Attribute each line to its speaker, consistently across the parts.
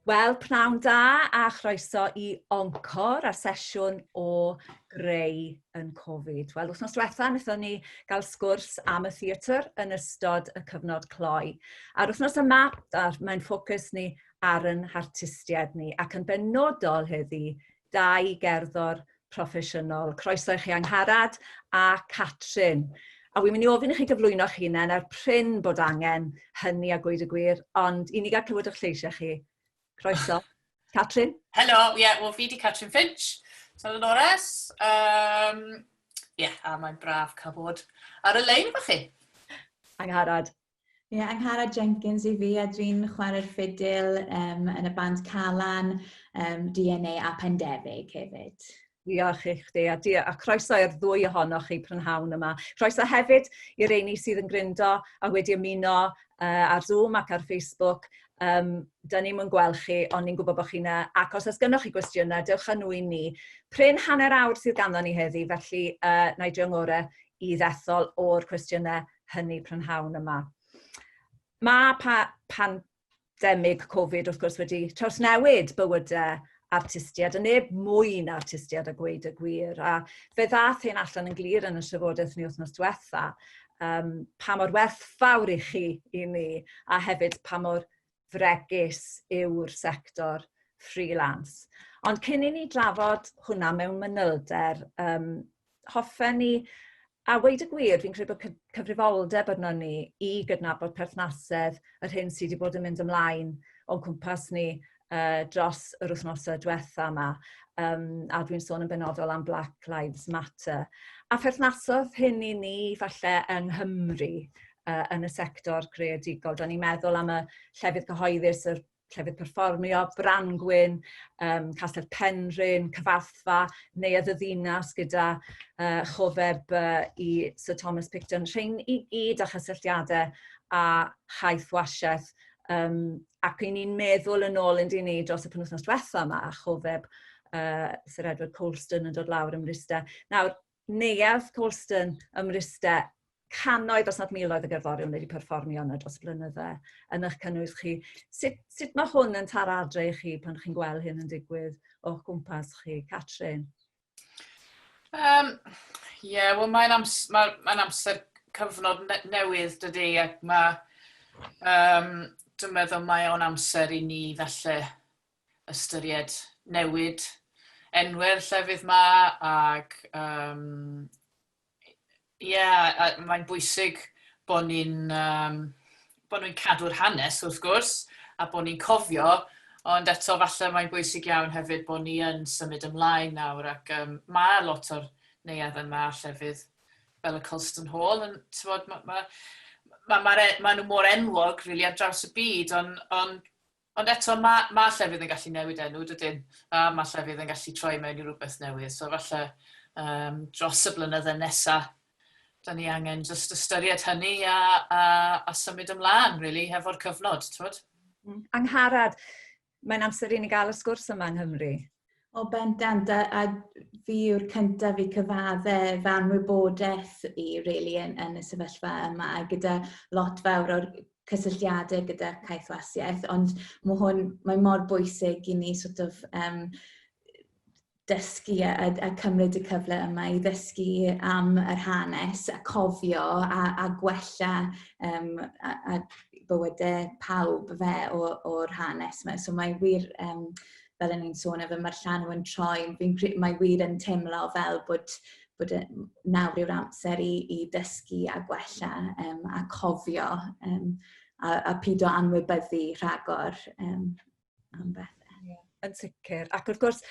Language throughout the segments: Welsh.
Speaker 1: Wel, pnawn da a chroeso i Encore a sesiwn o greu yn Covid. Wel, wythnos diwetha wnaethon ni gael sgwrs am y theatr yn ystod y cyfnod cloi. A'r wythnos yma, mae'n ffocws ni ar yn hartistiaid ni, ac yn benodol heddi, dau gerddor proffesiynol. Croeso i chi Angharad a Catrin. A wi'n mynd i ofyn i chi gyflwyno'ch hunain er prin bod angen hynny a gweud y gwir, ond i ni gael clywed o'ch lleisiau chi. Croeso. Catrin?
Speaker 2: Helo, ie, yeah, wel fi di Catrin Finch, Telynores. Um, yeah, a mae'n braf cael bod ar y lein efo chi.
Speaker 1: Angharad.
Speaker 3: Ie, yeah, Angharad Jenkins i fi, a dwi'n chwarae'r ffidil um, yn y band Calan, um, DNA a Pendefig hefyd.
Speaker 1: Diolch i chdi, a, dia, a croeso i'r ddwy ohonoch chi prynhawn yma. Croeso hefyd i'r reini sydd yn gryndo a wedi ymuno ar Zoom ac ar Facebook. Um, da ni'n yn gweld chi, ond ni'n gwybod bod chi yna. Ac os oes gynnwch chi gwestiynau, dewch â nhw i ni. Prin hanner awr sydd ganddo ni heddi, felly na i drio ngorau i ddethol o'r cwestiynau hynny prynhawn yma. Mae pa pandemig Covid wrth gwrs wedi trawsnewid bywydau artistiaid, a neb mwy na artistiaid a gweud y gwir. A fe ddath hyn allan yn glir yn y trafodaeth ni wythnos diwetha, um, pa mor werthfawr i chi i ni, a hefyd pa mor fregus yw'r sector freelance. Ond cyn i ni drafod hwnna mewn manylder, um, hoffen ni, a weud y gwir, fi'n credu bod cyfrifoldeb arno ni i gydnabod perthnasedd yr hyn sydd wedi bod yn mynd ymlaen o'n cwmpas ni dros yr wythnosau diwetha yma. Um, a dwi'n sôn yn benodol am Black Lives Matter. A pherthnasodd hyn i ni falle yng Nghymru uh, yn y sector creadigol. Da ni'n meddwl am y llefydd cyhoeddus, yr llefydd perfformio, Brangwyn, um, Castell Penrhyn, Cyfarthfa, Neuadd y Ddinas gyda chofeb i Sir Thomas Picton. Rhain i gyd â chysylltiadau a chaethwasiaeth. Um, ac i ni'n meddwl yn ôl yn dyn ni dros y penwythnos diwetha yma, a chofeb Sir Edward Colston yn dod lawr ym Mryste. Nawr, Neuadd Colston ym Mryste, cannoedd os nad miloedd o gerddorion wedi perfformio yna dros blynydde yn eich cynnwys chi. Sut, sut mae hwn yn taro adre i chi pan chi'n gweld hyn yn digwydd o'ch gwmpas chi? Catrin?
Speaker 2: Um, yeah, wel mae'n ams mae, mae amser cyfnod ne newydd dydy ac mae um, dwi'n meddwl mae o'n amser i ni falle ystyried newid enwau'r llefydd 'ma ac um, yeah, a mae'n bwysig bod ni'n um, bod ni'n cadw'r hanes wrth gwrs a bod ni'n cofio, ond eto falle mae'n bwysig iawn hefyd bod ni yn symud ymlaen nawr ac um, mae lot o'r neuadd yma a llefydd fel y Colston Hall yn, t'mod, ma' ma' ma' ma'r e- ma' nhw mor enwog rili ar draws y byd, ond ond Ond eto, mae, mae llefydd yn gallu newid enw, dydyn? A mae llefydd yn gallu troi mewn i rhywbeth newydd. So falle um, dros y blynydde nesaf, da ni angen just ystyried hynny a, a, a symud ymlaen, really, hefo'r cyfnod, twyd?
Speaker 1: Mm. Angharad, mae'n amser i ni gael y sgwrs yma yng Nghymru.
Speaker 3: O bendant, a, a fi yw'r cyntaf i cyfadde fy anwybodaeth i really, yn, yn y sefyllfa yma, a gyda lot fawr o'r cysylltiadau gyda caethwasiaeth, ond mae hwn, mae mor bwysig i ni sort of, um, dysgu a, a, a cymryd y cyfle yma i ddysgu am yr hanes a cofio a, a gwella um, a, a bywydau pawb fe o'r hanes yma. So mae wir, um, fel o'n i'n sôn efo, mae'r llanw yn troi, fi'n, mae wir yn teimlo fel bod bod e, nawr yw'r amser i, i dysgu a gwella um, a cofio um, a, a pido anwybyddu rhagor um, am bethau.
Speaker 1: Yeah, yn sicr. Ac wrth gwrs,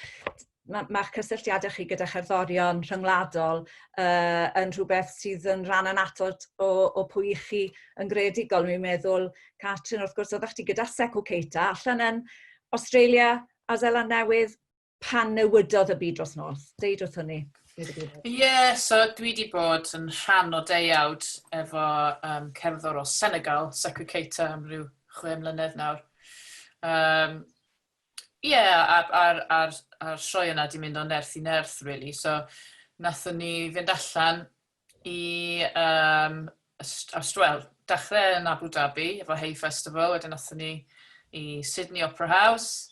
Speaker 1: mae'ch ma cysylltiadau chi gyda cherddorion rhyngwladol uh, yn rhywbeth sydd yn rhan annatod o, o pwy i chi yn greadigol. Mi'n meddwl, Catrin, wrth gwrs, oeddech chi gyda Secco Keita allan yn Australia a Zeland Newydd pan newidodd y byd dros nos? Deud wrthon ni.
Speaker 2: Ie, yeah, so dwi wedi bod yn rhan o deuawd efo um, cerddor o Senegal, Seckou Keita, am ryw chwe mlynedd nawr. Um, Ie, yeah, a'r, ar, ar, ar sioe yna di mynd o nerth i nerth, really. So, nathon ni fynd allan i um, well, dechrau yn Abu Dhabi efo Hay Festival, wedyn nathon ni i Sydney Opera House,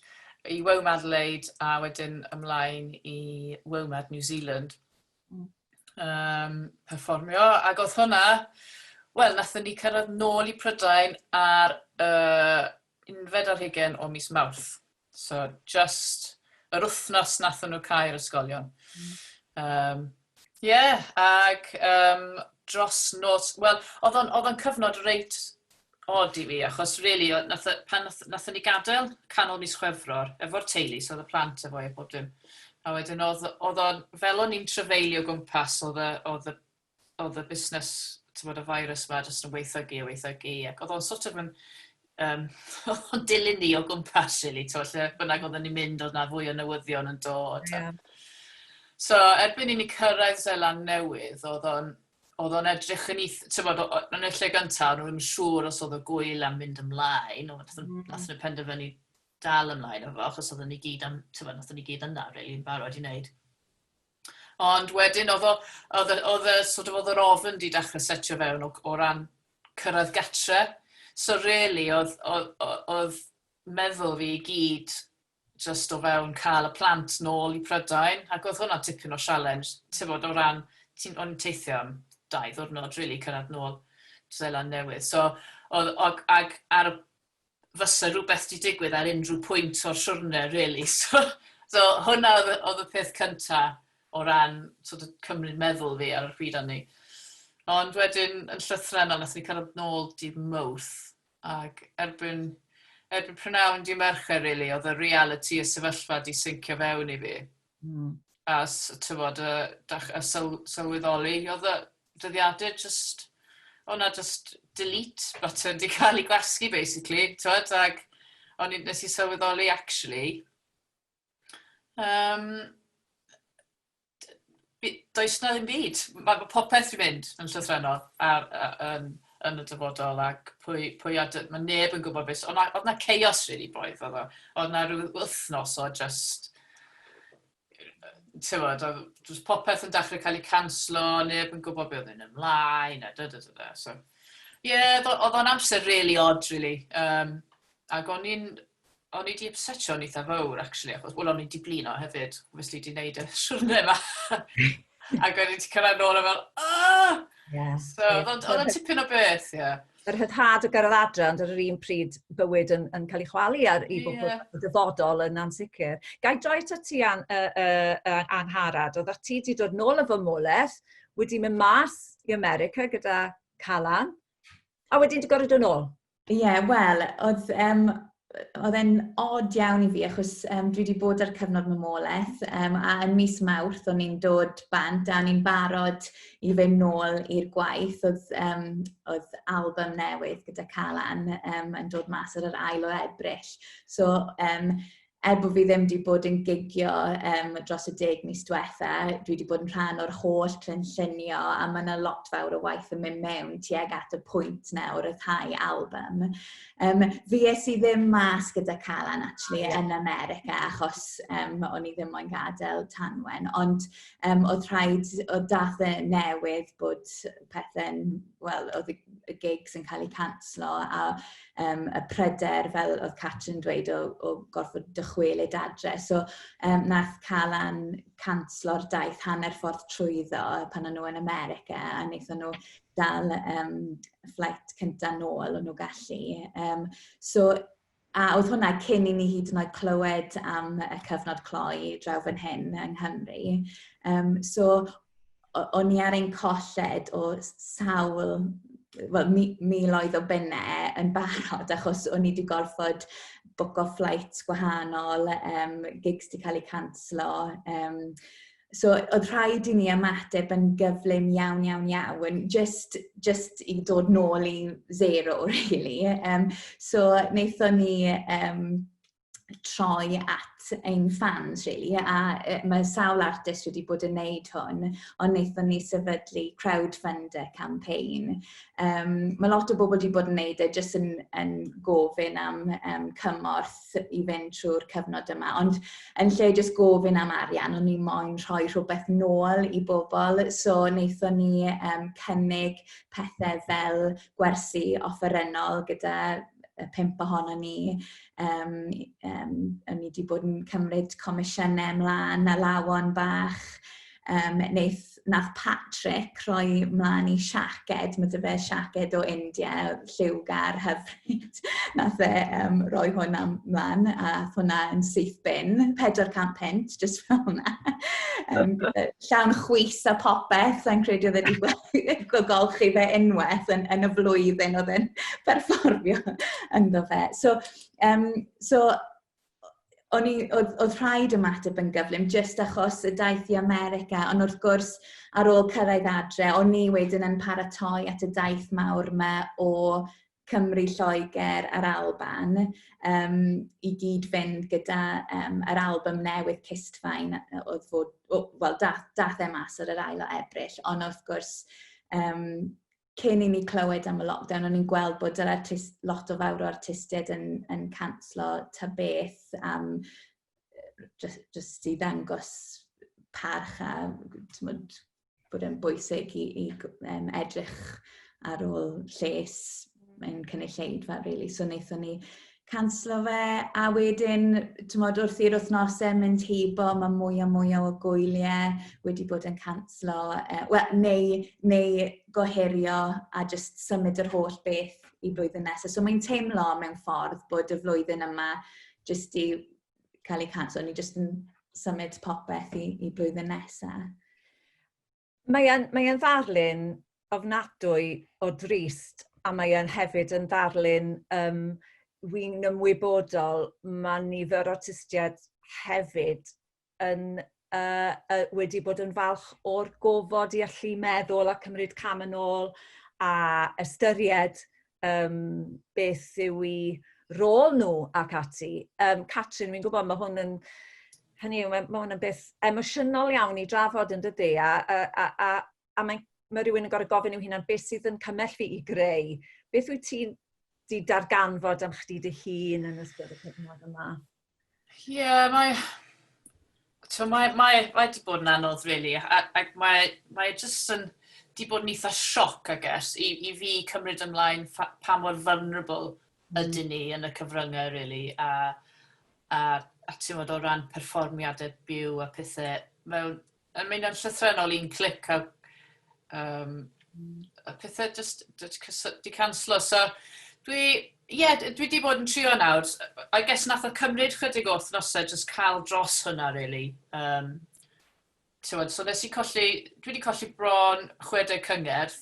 Speaker 2: i WOMAD Adelaide a wedyn ymlaen i WOMAD New Zealand. Perfformio, ac oedd hwnna, wel, nathon ni cyrraedd nôl i Prydain ar unfed ar hugain o mis Mawrth. So, just yr wythnos nathon nhw cau'r ysgolion. Yeah, ac dros nos, wel, oedd o'n, oedd o'n cyfnod reit od i fi, achos really, nath, pan nath, nathon ni gadael canol mis Chwefror efo'r teulu, so oedd y plant efo i bob dim. A wedyn oedd, oedd o'n, fel o'n i'n trafeilio o gwmpas, oedd y, oedd y, oedd y busnes, ti'n y virus yma jyst yn weithygu a weithygu, ac oedd o'n sort of yn, oedd o'n dilyn ni o gwmpas, really, ti'n lle bynnag oedden ni'n mynd, oedd na fwy o newyddion yn dod. Yeah. So, erbyn i ni cyrraedd Seland Newydd, oedd o'n oedd o'n edrych yn eith... Ti'n bod, yn y lle gyntaf, o'n nhw'n siŵr os oedd y gwyl am mynd ymlaen, ond mm. nath nhw penderfynu dal ymlaen efo, achos oedden ni gyd am, ti'n bod, nathon ni gyd yna, really, yn barod i wneud. Ond wedyn oedd o, oedd oedd y, sort of, oedd yr ofn di dechrau setio fewn o, o ran cyrraedd gatre. So really, oedd, oedd, oedd meddwl fi i gyd just o fewn cael y plant nôl i Prydain, ac oedd hwnna tipyn o challenge, ti'n bod, o ran, ti'n, o'n teithio am 2 ddiwrnod, really, cyrraedd nôl Seland Newydd. So, oedd, og, ag ar y fysa rhywbeth di digwydd ar unrhyw pwynt o'r siwrne, really. So hwnna oedd, oedd y peth cynta o ran sort of cymryd meddwl fi ar y pryd hynny. Ond wedyn, yn llythrennol, nath ni cyrraedd nôl dydd Mawrth, ac erbyn prynawn dydd Mercher, really, oedd y reality y sefyllfa di sincio fewn i fi. A tywod, y, y sylweddoli, oedd y dyddiadur just, o'na just delete button di cael ei gwasgu, basically, tywod, ac o'n i, nes i sylweddoli, actually, does na ddim byd. Mae popeth wedi mynd yn llythrennol ar, ar, yn, yn y dyfodol ac pwy, pwy a, mae neb yn gwybod beth. Oedd na chaos really boedd oedd o. Oedd na rhyw wythnos o just ti'n oedd just popeth yn dechrau cael ei canslo, neb yn gwybod beth oedd yn ymlaen, a da da da da. So, ie, yeah, oedd o'n amser really odd, really. Ac o'n i'n o'n i di upsetio'n eitha fawr, actually, achos, wel, o'n i di blino hefyd, obviously, di wneud y siwrne yma. Ac o'n i di cyrraedd nôl a fel, ah! So, oedd o'n tipyn o beth, ie. Yeah.
Speaker 1: Yr rhyddhad o gyrraedd adre, ond ar yr un pryd bywyd yn cael ei chwalu ar i bobl yeah. dyfodol yn ansicr. Ga i droi atat ti, An, Angharad, oedd ti wedi dod nôl o famolaeth, wedi mynd mas i America gyda Calan, a wedyn di gorfod dod nôl.
Speaker 3: Ie, yeah, wel, oedd, oedd e'n odd iawn i fi achos dwi wedi bod ar cyfnod mamolaeth a yn mis Mawrth o'n i'n dod bant a o'n i'n barod i fynd nôl i'r gwaith. Oedd, oedd album newydd gyda Calan yn dod mas ar yr ail o Ebrill. So, er bod fi ddim wedi bod yn gigio dros y 10 mis diwetha, dwi wedi bod yn rhan o'r holl cynllunio a mae yna lot fawr o waith yn mynd mewn tuag at y pwynt nawr ryddhau album. Fi es i ddim mas gyda Calan actually yn America achos o'n i ddim moyn gadael Tanwen, ond oedd rhaid, oedd dath y newydd bod pethau'n, wel, oedd y gigs yn cael eu canslo a y pryder, fel oedd Catrin dweud, o gorfod dychwelyd adre. So nath Calan canslo'r daith hanner ffordd trwyddo pan o'n nhw yn America a wnaethon nhw dal flight cynta nôl o'n nhw gallu. So, a oedd hwnna cyn i ni hyd yn oed clywed am y cyfnod cloi draw fan hyn yng Nghymru. So, o'n i ar ein colled o sawl, wel, miloedd o bunnau yn barod achos o'n i wedi gorfod bwco flights gwahanol, gigs wedi cael eu canslo. So oedd rhaid i ni ymateb yn gyflym iawn, iawn, iawn, just i dod nôl i zero, really. So wnaethon ni troi at ein fans, really, a mae sawl artist wedi bod yn neud hwn, ond wnaethon ni sefydlu crowdfunder campaign. Mae lot o bobl wedi bod yn neud e jyst yn gofyn am cymorth i fynd trwy'r cyfnod yma, ond yn lle jyst gofyn am arian, o'n i moyn rhoi rhywbeth nôl i bobl, so wnaethon ni cynnig pethau fel gwersi offerynnol gyda y pump ohono ni. O'n ni wedi bod yn cymryd comisiynau ymlaen, alawon bach. Neith, nath Patrick rhoi mlaen i siaced, mae 'da fe siaced o India, lliwgar hyfryd. Nath e roi hwnna mlaen, a ath hwnna yn syth bin, 400 punt, just fel hwnna. Llawn chwys a popeth, sa'n credu oedd e wedi golchi fe unwaith yn y flwyddyn oedd e'n perfformio ynddo fe. So oedd rhaid ymateb yn gyflym jyst achos y daith i America, ond wrth gwrs ar ôl cyrraedd adre, o'n i wedyn yn paratoi at y daith mawr yma o Cymru, Lloegr a'r Alban i gyd fynd gyda yr album newydd Cistfaen oedd fod, wel, dath e mas ar yr 2 o Ebrill, ond wrth gwrs cyn i ni clywed am y lockdown, o'n i'n gweld bod yr artist, lot o fawr o artistiaid yn canslo ta beth am just i ddangos parch a t'mod, bod e'n bwysig i edrych ar ôl lles ein cynulleidfa, really. So wnaethon ni canslo fe, a wedyn, t'mod, wrth i'r wythnosau mynd heibo, mae mwy a mwy o gwyliau wedi bod yn canslo, wel, neu gohirio a just symud yr holl beth i blwyddyn nesaf. So mae'n teimlo mewn ffordd bod y flwyddyn yma jyst i cael ei canslo, ni jyst yn symud popeth i blwyddyn nesaf.
Speaker 1: Mae e'n ddarlun ofnadwy o drist, a mae e'n hefyd yn ddarlun wi'n ymwybodol mae nifer o artistiaid hefyd yn wedi bod yn falch o'r gofod i allu meddwl a cymryd cam yn ôl a ystyried beth yw eu rôl nhw ac ati. Catrin, fi'n gwybod mae hwn yn, hynny yw, mae hwn yn beth emosiynol iawn i drafod yn dydy, a mae rhywun yn gorfod gofyn i'w hunan beth sydd yn cymell fi i greu. Beth wyt ti 'di darganfod am chdi dy hun yn ystod y cyfnod yma?
Speaker 2: Ie, yeah, mae 'di bod yn anodd, really, a mae jyst yn 'di bod yn eitha sioc, I guess, i fi cymryd ymlaen pa mor vulnerable ydyn ni yn y cyfryngau, really, a ti'n gwbod, o ran perfformiadau byw a pethau, mewn, yn mynd yn llythrennol un clic a pethau just 'di canslo. So ie, yeah, dwi 'di bod yn trio nawr. I guess nath o cymryd chydig o wythnosau just cael dros hwnna, really. T'wod, so nes i colli, dwi wedi colli bron 60 cyngerdd.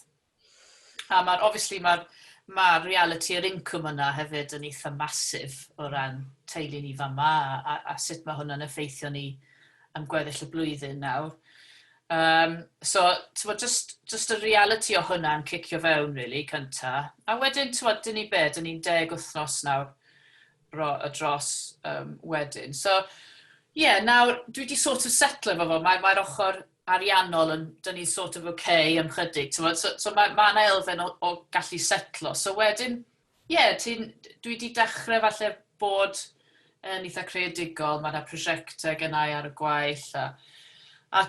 Speaker 2: A obviously, mae'r ma reality yr incwm yna hefyd yn eitha massive o ran teulu ni fama a sut mae hwnna'n effeithio ni am gweddill y blwyddyn nawr. So, t'mod, just y reality o hwnna'n cicio fewn, really, cynta. A wedyn, t'mod, dyn ni be, dyn ni'n 10 wythnos nawr y dros wedyn. So, ie, yeah, nawr, dwi wedi sort of setlo efo fo. Mae'r ochr ariannol yn, dyn ni'n sort of okay am chydig, t'mod, so mae 'na elfen o gallu setlo. So wedyn, ie, yeah, dwi wedi dechrau falle bod yn eitha creadigol, mae yna prosiectau gennau ar y gwaill, a I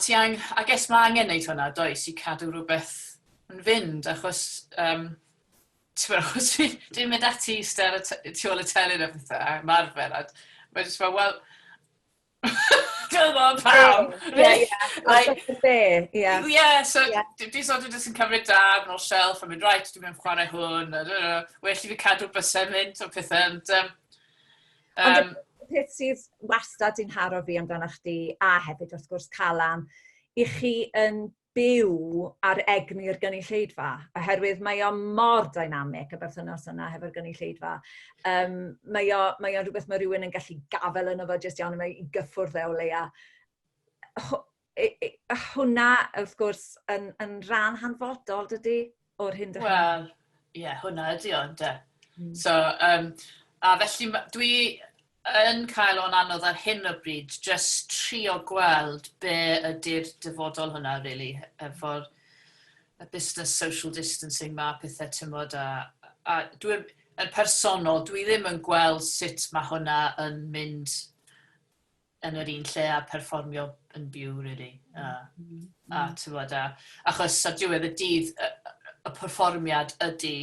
Speaker 2: guess mae angen neud hwnna, does, i cadw rhywbeth yn fynd, achos, ti'n meddwl, achos dwi'n mynd ati i eistedd ar y tu ôl y telyn a pethau, a ymarfer, a mae'n just fel, wel, dwi'n gwybod pam.
Speaker 1: Ie.
Speaker 2: Like,
Speaker 1: Be, ie.
Speaker 2: Yeah, so dwi sort of just yn cymryd darn o'r shelf a mynd, "Right, dwi'n mynd chwarae hwn, a well i fi cadw bysau mynd o pethau," ond
Speaker 1: Ond y peth sydd wastad yn haro fi amdano chdi, a hefyd wrth gwrs Calan, i chi yn byw ar egni'r gynulleidfa, oherwydd mae o mor dynamic y berthynas yna hefo'r gynulleidfa. Mae o rhywbeth mae rhywun yn gallu gafel yno fo jyst iawn, mae i gyffwrdd e o leia. Hwnna, wrth gwrs, yn rhan hanfodol, dydy, o'r hyn dych chi'n
Speaker 2: Wel, ie, yeah, hwnna ydy o, ynde. So, a felly dwi yn cael o'n anodd ar hyn o bryd, just trio gweld be ydy'r dyfodol hwnna, really, efo'r y busnes social distancing ma, pethau, ti'n bod, a dwi, yn personol, dwi ddim yn gweld sut mae hwnna yn mynd yn yr un lle a perfformio yn byw, really. A ti'n bod, achos ar diwedd y dydd, y perfformiad ydy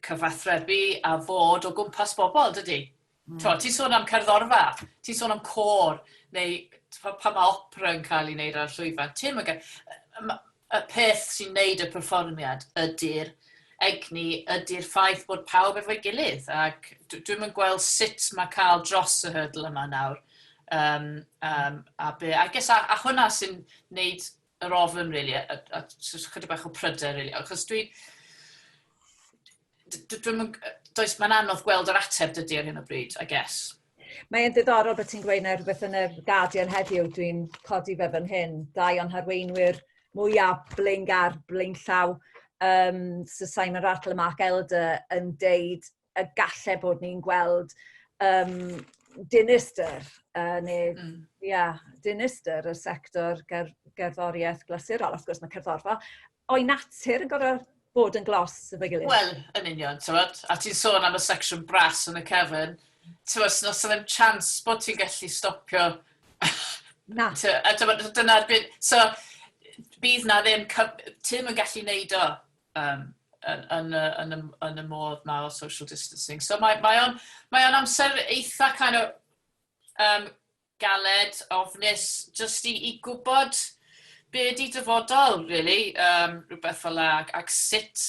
Speaker 2: cyfathrebu a fod o gwmpas bobl, dydy? Mm. Ti'n sôn am cerddorfa, ti'n sôn am côr, neu pan mae opera yn cael ei wneud ar y llwyfan. Ti'n mynd, y peth sy'n wneud y perfformiad ydy'r egni, ydy'r ffaith bod pawb efo'i gilydd. Ac dwi'm yn gweld sut mae cael dros y hurdle yma nawr. A be, I guess, a hwnna sy'n wneud yr ofn, really, a chydig bach o pryder, really. Achos dwi... Dwi'n... Does, mae'n anodd gweld yr ateb dydy ar hyn o bryd, I guess.
Speaker 1: Mae'n ddiddorol bod ti'n gweud na rhywbeth yn y Guardian heddiw, dwi'n codi fe fan hyn, dau o'n harweinwyr mwyaf blaengar, blaenllaw, Sir Simon Rattle a Mark Elder yn deud y galle bod ni'n gweld dinistr, neu yeah, dinistr y sector gerddoriaeth glasurol. Wrth gwrs mae cerddorfa o'i natur yn gorfod bod yn glos efo'i gilydd.
Speaker 2: Wel, yn union, t'mod, a ti'n sôn am y section brass yn y cefn, t'mod, os ddim chance bod ti'n gallu stopio.
Speaker 1: Na.
Speaker 2: A t'mod, dyna'r byd, so bydd na ddim, ti'm yn gallu neud o yn y modd ma o social distancing. So mae mae o'n amser eitha kind of galed, ofnus, jyst i gwybod be ydi dyfodol, really, rhywbeth fel la, ac sut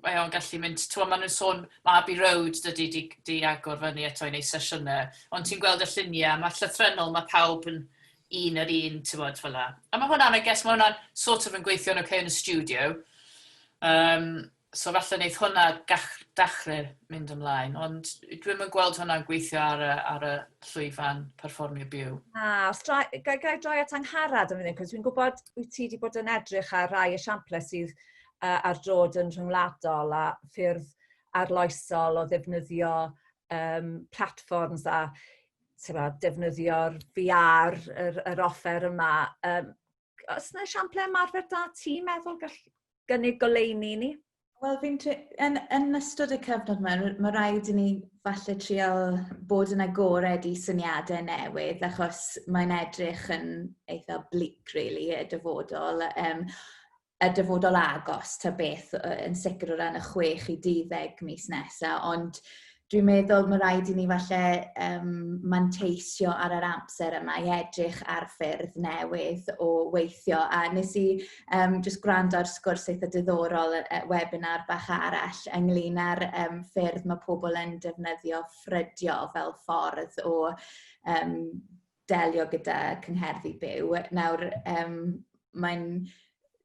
Speaker 2: mae o'n gallu mynd. Ti'n maen nhw'n sôn, mae Abbey Road dydy di agor fyny eto i wneud sesiynau, ond ti'n gweld y lluniau, mae llythrennol, mae pawb yn un yr un, ti'n bod, fel la. A mae hwnna'n, I guess, mae hwnna'n sort of yn gweithio'n okay yn y studio. So falle wneith hwnna dechrau mynd ymlaen, ond dwi'm yn gweld hwnna'n gweithio ar y llwyfan perfformio byw.
Speaker 1: Na, os drai, gai droi at Angharad yn funud, cos dwi'n gwybod wyt ti wedi bod yn edrych ar rai esiamplau sydd ar drod yn rhyngwladol a ffyrdd arloesol o ddefnyddio platforms a defnyddio'r VR, yr offer yma. Oes yna esiamplau ymarfer da ti'n meddwl gall gynnig goleuni ni?
Speaker 3: Wel, fi'n yn ystod y cyfnod yma, mae rhaid i ni falle trial bod yn agored i syniadau newydd, achos mae'n edrych yn eitha bleak, really, y dyfodol. Y dyfodol agos, ta beth, yn sicr o ran y 6 i 12 mis nesaf, ond dwi'n meddwl mae rhaid i ni falle manteisio ar yr amser yma i edrych ar ffyrdd newydd o weithio. A nes i just gwrando ar sgwrs eitha diddorol, webinar bach arall ynglyn â'r ffyrdd mae pobl yn defnyddio ffrydio fel ffordd o delio gyda cyngherddau byw. Nawr, mae'n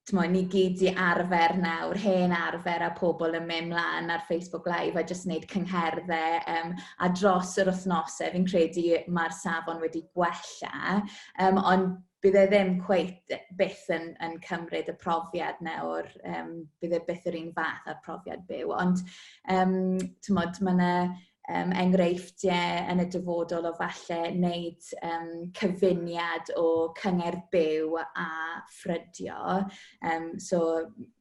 Speaker 3: t'mo, ni gyd di arfer nawr, hen arfer a pobl yn mynd mlaen ar Facebook Live a jyst wneud cyngherddau. A dros yr wythnosau, fi'n credu mae'r safon wedi gwella, ond bydd e ddim cweit byth yn cymryd y profiad nawr, bydd e byth yr un fath â'r profiad byw. Ond t'mod, mae yna enghreifftiau yn y dyfodol o falle wneud cyfuniad o cyngerdd byw a ffrydio. So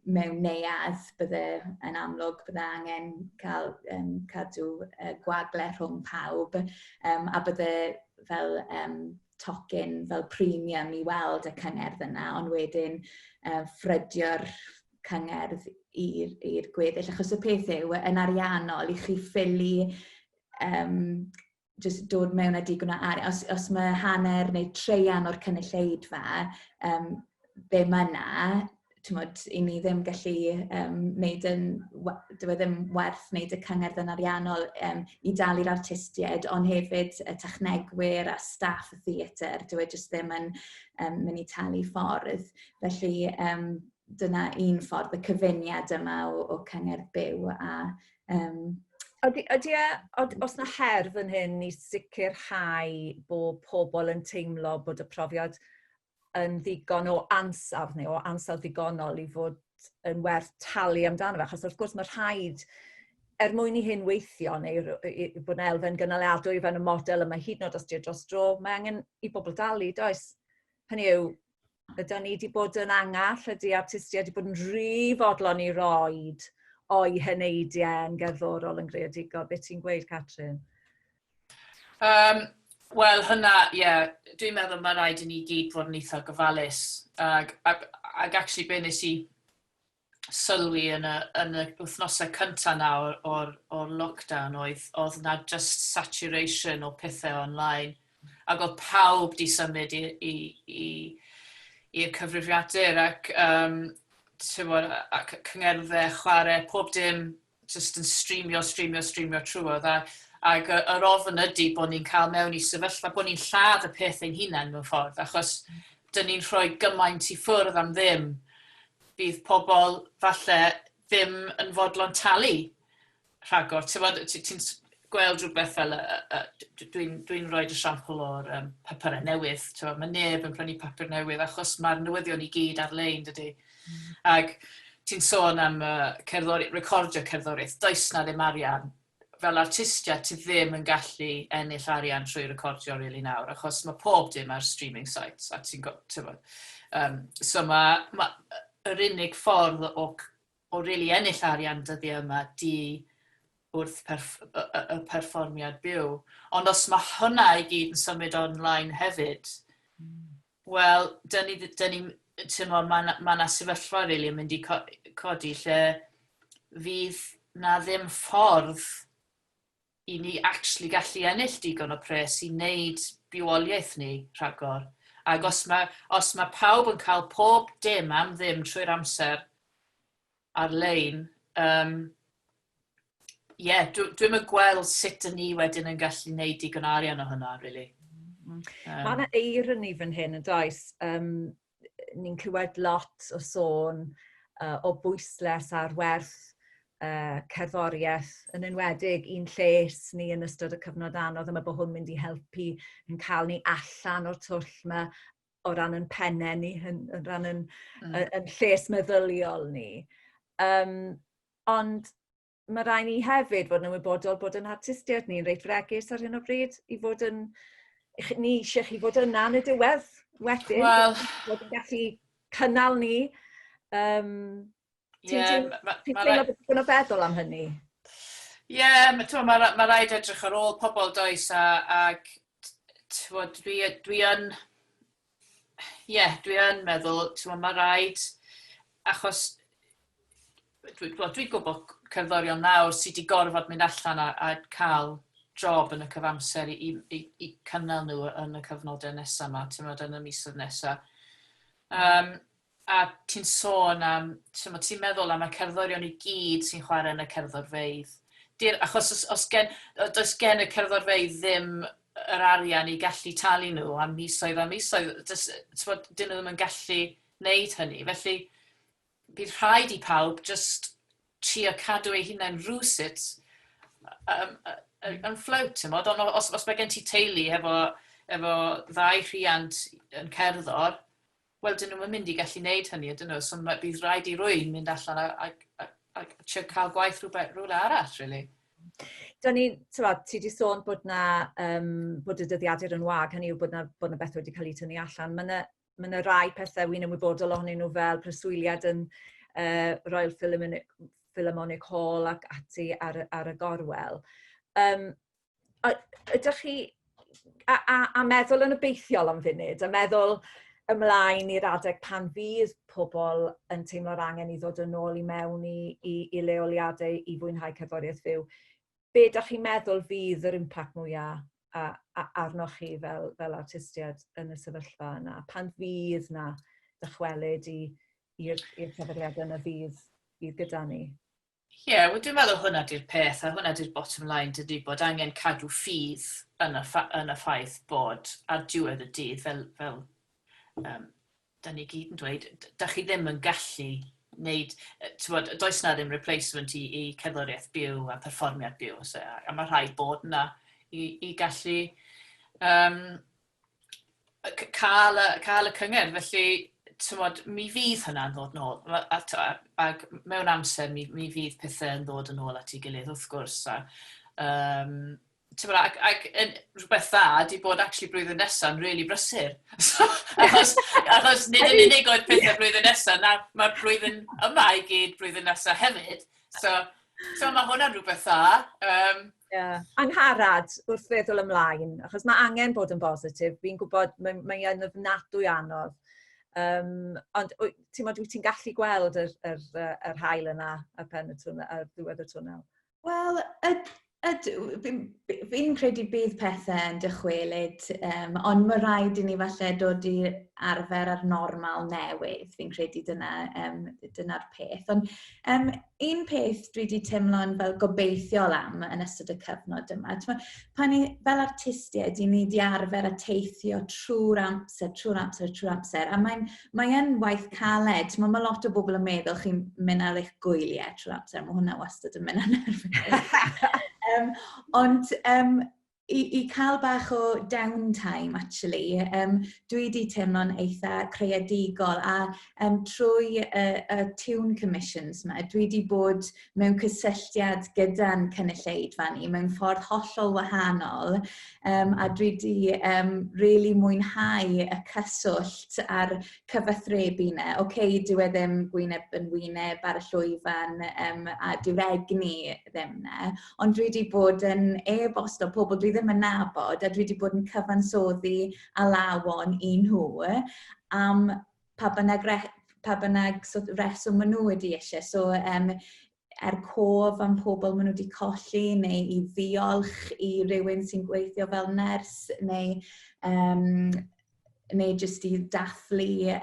Speaker 3: mewn neuadd bydde yn amlwg bydde angen cael cadw gwagle rhwng pawb a bydde fel tocyn fel premium i weld y cyngerdd yna, ond wedyn ffrydio'r cyngerdd i'r gweddill. Achos y peth yw, yn ariannol, i chi ffili just dod mewn â digon o arian. Os mae hanner neu treian o'r cynulleidfa ddim yna, t'mod, i ni ddim gallu wneud yn, dyw e ddim werth wneud y cyngerdd yn ariannol i dalu'r artistiaid, ond hefyd y technegwyr a staff y theatr, dyw e jyst ddim yn mynd i talu ffordd. Felly dyna un ffordd, y cyfuniad yma o cyngerdd byw a
Speaker 1: Ydy e, os na her fan hyn i sicrhau bod pobl yn teimlo bod y profiad yn ddigon o ansawdd neu o ansawdd ddigonol i fod yn werth talu amdano fe, achos wrth gwrs mae rhaid er mwyn i hyn weithio neu bod yna elfen gynaliadwy fewn y model yma hyd yn oed os di dros dro, mae angen i bobl dalu, does? Hynny yw, ydy ni wedi bod yn angall, ydy artistiaid wedi bod yn rhy fodlon i roed o'i heneidiau yn gerddorol yn greadigol? Beth ti'n gweud, Catrin?
Speaker 2: Wel, hynna, ie, yeah, dwi'n meddwl mae rhaid i ni gyd fod yn eitha gofalus. Ac actually, be nes i sylwi yn y, yn y wythnosau cyntaf na o'r, or, or lockdown oedd, oedd na just saturation o pethau online. Ac oedd pawb di symud i, i, i, i'r cyfrifiadur ac, um, bod, ac cyngerddau, chwarae, pob dim just yn streamio, streamio, streamio trwodd. A, ac yr ofn ydy bod ni'n cael mewn i sefyllfa, bod ni'n lladd y peth ein hunain mewn ffordd, achos dyn ni'n rhoi gymaint i ffwrdd am ddim. Bydd pobl falle ddim yn fodlon talu rhagor. Ti'n ti, ti gweld rhywbeth fel, dwi'n dwi rhoi esiampl o'r um, papurau newydd. Ti'n mae neb yn prynu papur newydd achos mae'r newyddion i gyd ar-lein, dydy. Ac ti'n sôn am uh, cerddori, recordio cerddoriaeth, does na ddim arian. Fel artistiaid, ti ddim yn gallu ennill arian trwy recordio really nawr, achos mae pob dim ar streaming sites, a ti'n gwybod. Um, so mae, ma, yr unig ffordd o, o really ennill arian dyddiau yma di wrth perff y, y, y perfformiad byw. Ond os mae hwnna i gyd yn symud online hefyd, Wel, dyn ni, dyn ni, ti'n mae 'na ma sefyllfa rili really yn mynd i co codi lle fydd na ddim ffordd i ni actually gallu ennill digon o pres i wneud bywoliaeth ni rhagor. Ac os mae, os mae pawb yn cael pob dim am ddim trwy'r amser ar-lein, um, ie, yeah, dwi'n dwi yn gweld sut dyn ni wedyn yn gallu gwneud digon o arian o hynna, really.
Speaker 1: Um, Mae yna eironi fan hyn yn does. Um, ni'n clywed lot o sôn o bwysles ar werth cerddoriaeth, yn enwedig i'n lles ni yn ystod y cyfnod anodd yma, bod hwn mynd i helpu yn cael ni allan o'r twll yma o ran yn pennau ni, yn, yn ran yn, yn, yn lles meddyliol ni. Um, ond mae rhaid ni hefyd fod yn ymwybodol bod yn artistiaid ni'n reit fregus ar hyn o bryd i fod yn... Ni eisiau chi fod yna yn y diwedd wedyn. Wel... Bod yn gallu cynnal ni. Um, Ti'n yeah, ti teimlo bod ti'n feddwl am hynny?
Speaker 2: Ie, yeah, mae ma, ma rhaid edrych ar ôl pobl does a, ac twod, dwi, dwi yn ie, yeah, dwi yn meddwl, ti'n mae rhaid, achos dwi'n dwi, dwi gwybod cerddorion nawr sydd wedi gorfod mynd allan a, a cael job yn y cyfamser i, i, i, i cynnal nhw yn y cyfnodau nesaf yma, ti'n meddwl, yn y misoedd nesaf. Um, a ti'n sôn am, ti'n ti'n meddwl am y cerddorion i gyd sy'n chwarae yn y cerddorfeydd. Di'r, achos os, os gen, does gen y cerddorfeydd ddim yr arian i gallu talu nhw am misoedd a misoedd, does, bod, dyn nhw ddim yn gallu wneud hynny. Felly, bydd rhaid i pawb just trio cadw eu hunain rhywsut um, yn float, ti'n modd? Ond os, os mae gen ti teulu efo, efo ddau rhiant yn cerddor, wel, dyn nhw'n mynd i gallu wneud hynny, ydyn nhw? So mae, bydd rhaid i rwy'n mynd allan a, a, a, a, a trio cael gwaith rhywbeth, rhywle arall, really.
Speaker 1: Dyna ni, ti'n ti wedi sôn bod na, um, bod y dyddiadur yn wag, hynny yw bod na, bod na beth wedi cael ei tynnu allan. Mae yna ma na rai pethau wy'n ymwybodol ohonyn nhw fel preswyliad yn Royal Philharmonic, Philharmonic Hall ac ati ar, ar y gorwel. Um, ydych chi, a, a, a meddwl yn obeithiol am funud, a meddwl ymlaen i'r adeg pan fydd pobl yn teimlo'r angen i ddod yn ôl i mewn i, i, i leoliadau i fwynhau cerddoriaeth fyw, be ydych chi'n meddwl fydd yr impact mwyaf a, a, arnoch chi fel, fel artistiaid yn y sefyllfa yna? Pan fydd na dychwelyd i'r sefydliadau yna fydd, fydd gyda ni?
Speaker 2: Ie, yeah, wel dwi'n meddwl hwnna di'r peth, a hwnna di'r bottom line dydy, bod angen cadw ffydd yn y, yn y ffaith bod ar diwedd y dydd, fel, fel um, da ni gyd yn dweud, da chi ddim yn gallu wneud, bod, does na ddim replacement i, i cerddoriaeth byw a perfformiad byw, so, a, a mae rhaid bod yna i, i gallu um, cael y, cael y cyngerdd. Felly, tymod, mi fydd hynna'n ddod nôl. A, a, ac mewn amser, mi, mi fydd pethau yn ddod yn ôl at ei gilydd, wrth gwrs. A, um, tymod, ac, ac yn, rhywbeth dda di bod actually blwyddyn nesaf yn really brysur. So, achos, achos nid yn unig oedd pethau blwyddyn nesaf, na, mae'r blwyddyn yma i gyd blwyddyn nesaf hefyd. So, so mae hwnna'n rhywbeth dda. Um,
Speaker 1: Yeah. Angharad wrth feddwl ymlaen, achos mae angen bod yn bositif. Fi'n gwybod mae'n mae yn ofnadwy anodd. Ond ti'n modd, wyt ti'n gallu gweld yr, yr, yr, yr hael yna ar pen y twnnel, ar ddiwedd y twnnel?
Speaker 3: Wel, ydw, fi'n fi credu bydd pethau yn dychwelyd, ond mae rhaid i ni falle dod i arfer ar normal newydd. Fi'n credu dyna, dyna'r peth. Ond un peth dwi wedi teimlo'n fel gobeithiol am yn ystod y cyfnod yma, t'mo', pan ni, fel artistiaid, i ni wedi arfer a teithio trwy'r amser, trwy'r amser, trwy'r amser, a mae'n mae yn waith caled. T'mo', mae lot o bobl yn meddwl chi'n mynd ar eich gwyliau trwy'r amser, mae hwnna wastad yn mynd ar nerfau. Ond i cael bach o downtime, actually, dwi wedi teimlo'n eitha creadigol a trwy y tune commissions yma, dwi wedi bod mewn cysylltiad gyda'n cynulleidfa ni mewn ffordd hollol wahanol a dwi wedi really mwynhau y cyswllt a'r cyfathrebu 'na. Ocê, dyw e ddim gwyneb yn wyneb ar y llwyfan a dyw'r egni ddim 'na, ond dwi wedi bod yn e-bosto pobl dwi ddim yn nabod a dwi wedi bod yn cyfansoddi alawon i nhw am pa bynnag, re, pa bynnag sort of reswm maen nhw wedi eisiau. So, er cof am pobl maen nhw wedi colli neu i ddiolch i rywun sy'n gweithio fel nyrs neu jyst i dathlu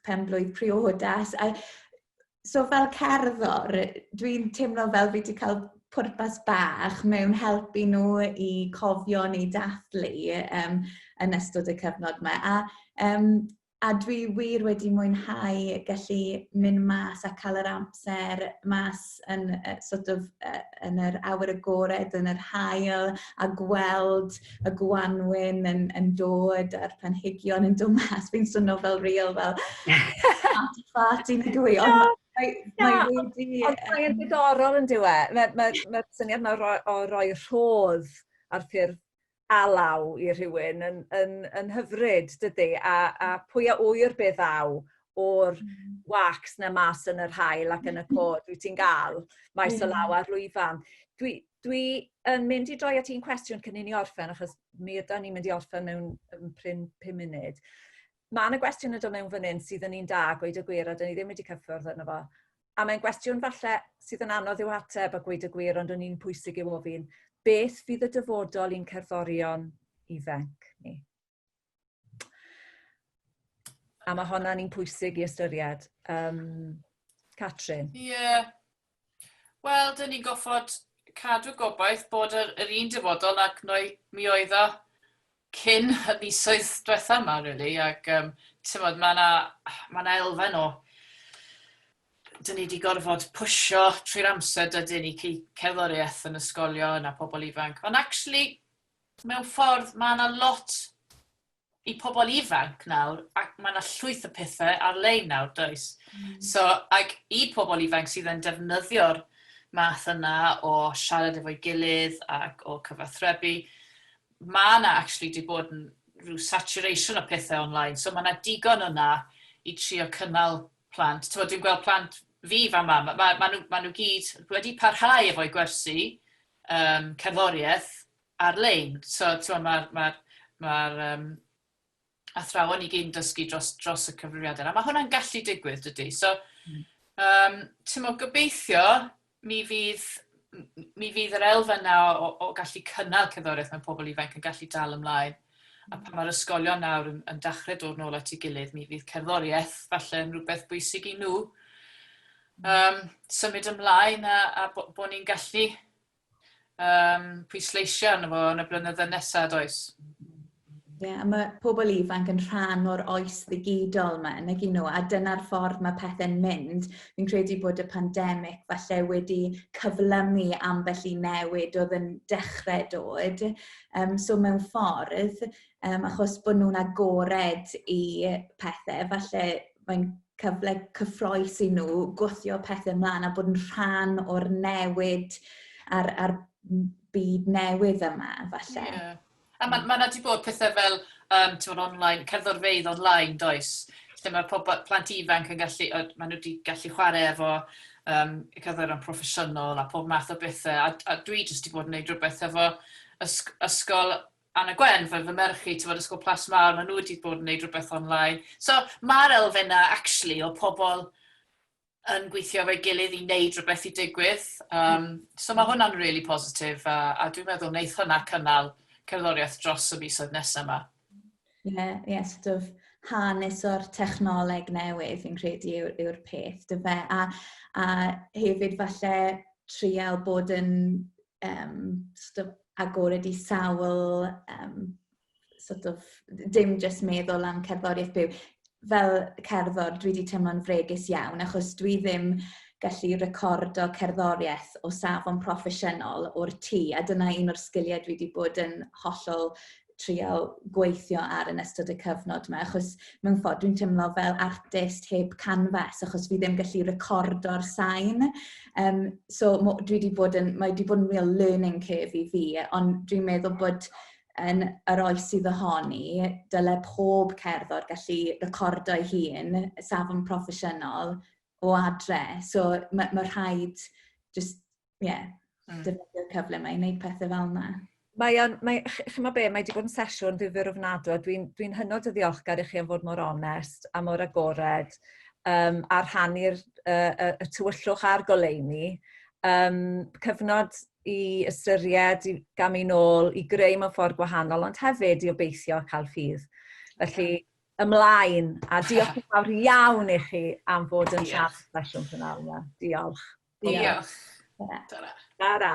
Speaker 3: penblwydd priodas. A, so fel cerddor, dwi'n teimlo fel fi wedi cael pwrpas bach mewn helpu nhw i cofio neu dathlu yn ystod y cyfnod yma. A dwi wir wedi mwynhau gallu mynd mas a cael yr amser mas yn sort of, yn yr awyr agored, yn yr haul, a gweld y gwanwyn yn dod a'r planhigion yn dod mas. Fi'n swnio fel real, fel party party nag yw i, ond mae wedi.
Speaker 1: Ond mae'n ddiddorol yn dyw e. Mae'r mae syniad yma o roi rhodd ar ffurf alaw i rhywun yn hyfryd, dydy? A pwy a ŵyr be ddaw o'r wax na mas yn yr haul ac yn y cod wyt ti'n gael maes o law ar lwyfan. Dwi yn mynd i droi at un cwestiwn cyn i ni orffen, achos mi ydan ni'n mynd i orffen mewn prin 5 munud. Mae yna gwestiwn yn dod mewn fan hyn sydd yn un da, gweud y gwir, a dyn ni ddim wedi cyffwrdd arno fo. A mae'n gwestiwn falle sydd yn anodd i'w ateb a gweud y gwir, ond yn un pwysig i'w ofyn. Beth fydd y dyfodol i'n cerddorion ifanc ni? A mae honna'n un pwysig i ystyried. Catrin?
Speaker 2: Ie. Yeah. Wel, dyn ni'n goffod cadw gobaith bod yr un dyfodol ac noi, mi oedd o cyn y misoedd diwetha yma, really. Ac, ti'mod, mae yna ma 'na elfen o dyn ni wedi gorfod pwsio trwy'r amser dydyn ni cerddoriaeth yn ysgolion a pobl ifanc. Ond actually, mewn ffordd, mae yna lot i pobl ifanc nawr, ac mae yna llwyth o pethau ar-lein nawr, does? So, ac i pobl ifanc sydd yn defnyddio'r math yna o siarad efo'i gilydd ac o cyfathrebu, mae yna actually 'di bod yn rhyw saturation o pethau online, so mae yna digon yna i trio cynnal plant. T'mod, dwi'n gweld plant fi fan 'ma, ma' nhw gyd wedi parhau efo'u gwersi cerddoriaeth ar-lein. So t'mod, mae'r ma ma athrawon i gyd yn dysgu dros y cyfrifiadur. A mae hwnna'n gallu digwydd, dydy. So, ti'n gobeithio mi fydd yr elfen 'na o gallu cynnal cerddoriaeth mewn pobl ifanc yn gallu dal ymlaen. A pan mae'r ysgolion nawr yn dechrau dod nôl at ei gilydd, mi fydd cerddoriaeth falle yn rhywbeth bwysig i nhw symud ymlaen a bo ni'n gallu pwysleisio arno fo yn y blynyddoedd nesaf, does?
Speaker 3: Ie, yeah, a mae pobl ifanc yn rhan o'r oes ddigidol yma, nag y'n nhw, a dyna'r ffordd mae pethau'n mynd. Fi'n credu bod y pandemig falle wedi cyflymu ambell i newid oedd yn dechrau dod. So mewn ffordd, achos bod nhw'n agored i pethau, falle mae'n cyfle cyffrous i nhw gwthio pethau ymlaen a bod yn rhan o'r newid a'r byd newydd yma, falle.
Speaker 2: Yeah. A mae ma 'na 'di bod pethau fel t'mod, online, cerddorfeydd online, does? Lle mae pobl, plant ifanc yn gallu, maen nhw wedi gallu chwarae efo cerddorion proffesiynol a pob math o bethau. A dwi jyst 'di bod yn gwneud rhywbeth efo ysgol Anna Gwen, fy merch i, ti'n Ysgol Plas Mawr, maen nhw wedi bod yn gwneud rhywbeth online. So mae'r elfen na, actually, o pobl yn gweithio efo'i gilydd i wneud rhywbeth i digwydd. So mae hwnna'n really positif, a dwi'n meddwl wneith hwnna cynnal cerddoriaeth dros y misoedd nesaf yma.
Speaker 3: Ie, yeah, yeah, sort of hanes o'r technoleg newydd fi'n credu yw'r yw peth, dy fe. A hefyd falle trial bod yn sort of agored i sawl sort of, dim jyst meddwl am cerddoriaeth byw. Fel cerddor, dwi wedi teimlo'n fregus iawn, achos dwi ddim gallu recordo cerddoriaeth o safon proffesiynol o'r tŷ, a dyna un o'r sgiliau dwi wedi bod yn hollol trial gweithio ar yn ystod y cyfnod yma, achos mewn ffordd dwi'n teimlo fel artist heb canfas, achos fi ddim gallu recordo'r sain. So dwi wedi bod yn, mae wedi bod yn real learning curve i fi, ond dwi'n meddwl bod yn yr oes sydd ohoni, dyle pob cerddor gallu recordo ei hun, safon proffesiynol, o adre. So mae ma rhaid just, yeah, defnyddio'r cyfle yma i wneud pethau fel yna.
Speaker 1: Mae o'n, mae, ch'mo be, mae wedi bod yn sesiwn ddifyr ofnadwy, a dwi'n dwi hynod o ddiolchgar i chi am fod mor onest a mor agored a rhannu'r y tywyllwch a'r goleuni. Cyfnod i ystyried, i gamu nôl, i greu mewn ffordd gwahanol, ond hefyd i obeithio cael ffydd. Felly, ymlaen, a diolch yn fawr iawn i chi am fod yn rhan o'r sesiwn prynhawn yma. Diolch.
Speaker 2: Diolch.
Speaker 1: Tara. Tara.